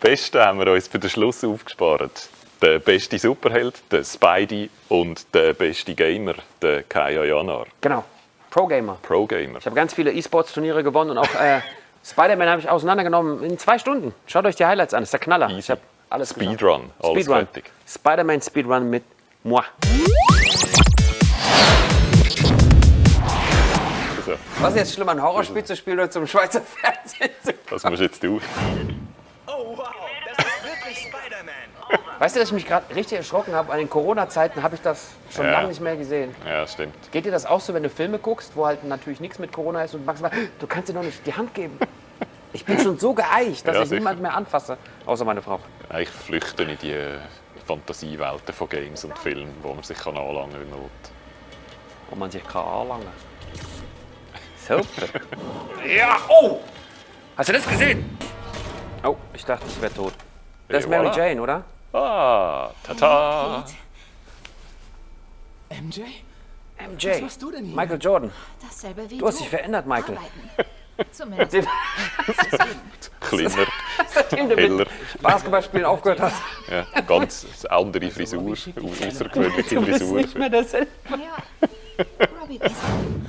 Besten haben wir uns für den Schluss aufgespart. Der beste Superheld, der Spidey und der beste Gamer, der Kaya Janar. Genau, Pro-Gamer. Pro-Gamer. Ich habe ganz viele E-Sports-Turniere gewonnen und auch Spider-Man habe ich auseinandergenommen in 2 Stunden. Schaut euch die Highlights an, das ist der Knaller. Easy. Ich habe alles Speedrun, alles Speedrun. fertig. Spider-Man Speedrun mit moi. So, Was ist jetzt schlimmer, ein Horrorspiel zu spielen oder zum Schweizer Fernsehen zu kommen? das musst du jetzt tun. Oh wow, das ist wirklich Spider-Man. Weißt du, dass ich mich gerade richtig erschrocken habe? An den Corona-Zeiten habe ich das schon Ja. lange nicht mehr gesehen. Ja, stimmt. Geht dir das auch so, wenn du Filme guckst, wo halt natürlich nichts mit Corona ist und du magst mal, du kannst dir doch nicht die Hand geben. Ich bin schon so geeicht, dass Ja, ich sicher. niemand mehr anfasse, außer meine Frau. Ich flüchte in die Fantasiewelten von Games und Filmen, wo man sich anlangen kann. Wo man sich kann anlangen. Super. Ja, oh! Hast du das gesehen? Oh, ich dachte, ich wäre tot. Das ist Mary voilà. Jane, oder? Ah, tata. MJ? MJ. Was machst du denn hier? Michael Jordan. Dasselbe wie Du hast dich verändert, Michael. Arbeiten. Zumindest. Das ist eben. Kleiner, Seitdem du heller. mit Basketballspielen aufgehört hast, Ja, ganz andere Frisur, außergewöhnliche du bist Frisur. nicht mehr derselbe. Ja. Robbie weiß.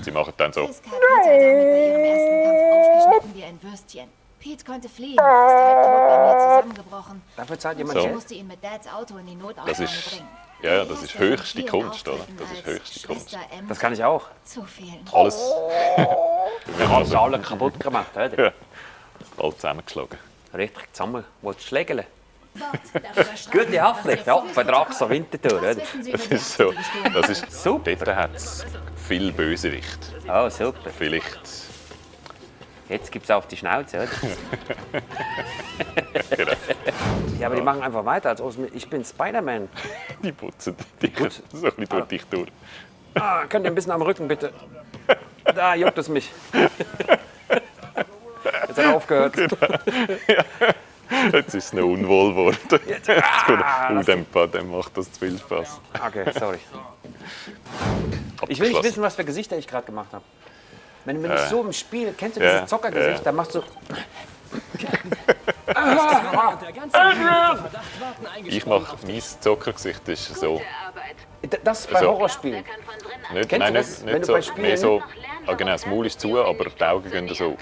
Sie machen dann so. Fisk hat Peter damit bei ihrem ersten Kampf aufgeschnitten wie ein Würstchen. Pete konnte fliehen, ist halbtot bei mir zusammengebrochen. Dafür zahlt jemand So. Ich Geld. musste ihn mit Dads Auto in die Notaufnahme Das ist, bringen. ja, das ist Der erste von höchste vielen Kunst, oder? Auftritten Das ist als höchste Kunst. Schwester M. Das kann ich auch. Zu vielen. Alles. Wir haben Alles alle kaputt gemacht, oder? Ja, alles zusammengeschlagen. Richtig zusammen. Wolltest du schlägeln? Darüber schreiben, Gute Haftpflicht, ja. Vertrag so Winterthur, oder? Was wissen Sie Das über ist so. die gestohlenen Das ist, Super. dort hat es viel Bösewicht. Oh, super. Vielleicht. Jetzt gibt es auf die Schnauze, oder? Genau. Ja, aber die machen einfach weiter, als ob ich bin Spider-Man. Die putzen dich so ein bisschen durch dich durch. Ah, könnt ihr ein bisschen am Rücken, bitte? Da juckt es mich. Jetzt hat er aufgehört. Jetzt ist es noch unwohl geworden. Jetzt lass dem macht das zu viel Spaß. Okay, sorry. Ich will nicht wissen, was für Gesichter ich gerade gemacht habe. Wenn ich so im Spiel, kennst du Ja, dieses Zockergesicht, ja. da machst du... Der ganze Verdacht warten Ich eingesprochen mache, auf mein Zockergesicht ist so. Das ist bei Also- Horrorspielen. Nicht, Kennst nein, du das, nicht, wenn nicht du so. bei Spielen- Mehr so. Ah, genau, das Maul ist zu, aber die Augen gehen so.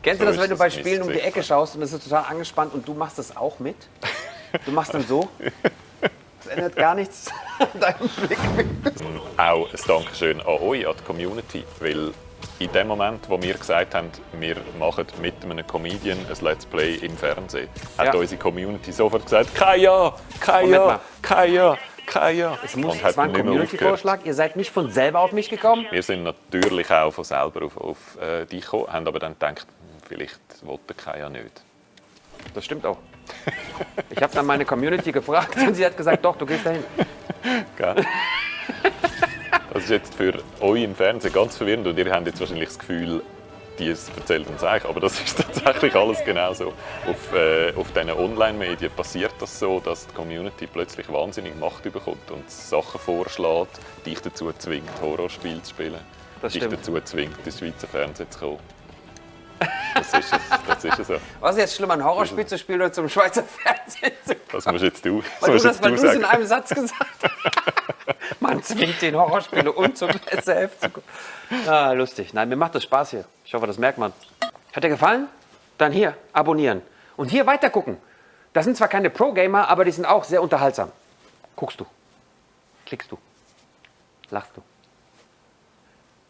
Kennst du So das, wenn ist du bei das Spielen um die Mistgesicht. Ecke schaust und es ist total angespannt und du machst das auch mit? Du machst dann so? Das ändert gar nichts an deinem Blickwinkel. Auch ein Dankeschön an euch, an die Community, weil in dem Moment, wo wir gesagt haben, wir machen mit einem Comedian ein Let's Play im Fernsehen, hat Ja. unsere Community sofort gesagt, Kaya, Moment Kaya, mal. Kaya, Kaya. Es Und war hat ein nicht mehr aufgehört. Community-Vorschlag. Ihr seid nicht von selber auf mich gekommen. Wir sind natürlich auch von selber auf dich gekommen, haben aber dann gedacht, vielleicht will der Kaya nicht. Das stimmt auch. Ich habe dann meine Community gefragt und sie hat gesagt, doch, du gehst dahin. Gell? Das ist jetzt für euch im Fernsehen ganz verwirrend und ihr habt jetzt wahrscheinlich das Gefühl, die es erzählt uns eigentlich, aber das ist tatsächlich alles genau so. Auf diesen Online-Medien passiert das so, dass die Community plötzlich wahnsinnig Macht bekommt und Sachen vorschlägt, dich dazu zwingt, Horrorspiele zu spielen, Das dich stimmt. dazu zwingt, ins Schweizer Fernsehen zu kommen. Das ist es, das ist es so. Was ist jetzt schlimmer, ein Horrorspiel zu spielen oder zum Schweizer Fernsehen zu kommen? Das musst jetzt du, Weil du es in sagen. einem Satz gesagt hast. Man zwingt den Horrorspiele und zum SRF zu kommen. Ah, lustig. Nein, mir macht das Spaß hier. Ich hoffe, das merkt man. Hat dir gefallen? Dann hier, abonnieren. Und hier weiter gucken. Das sind zwar keine Pro-Gamer, aber die sind auch sehr unterhaltsam. Guckst du. Klickst du. Lachst du.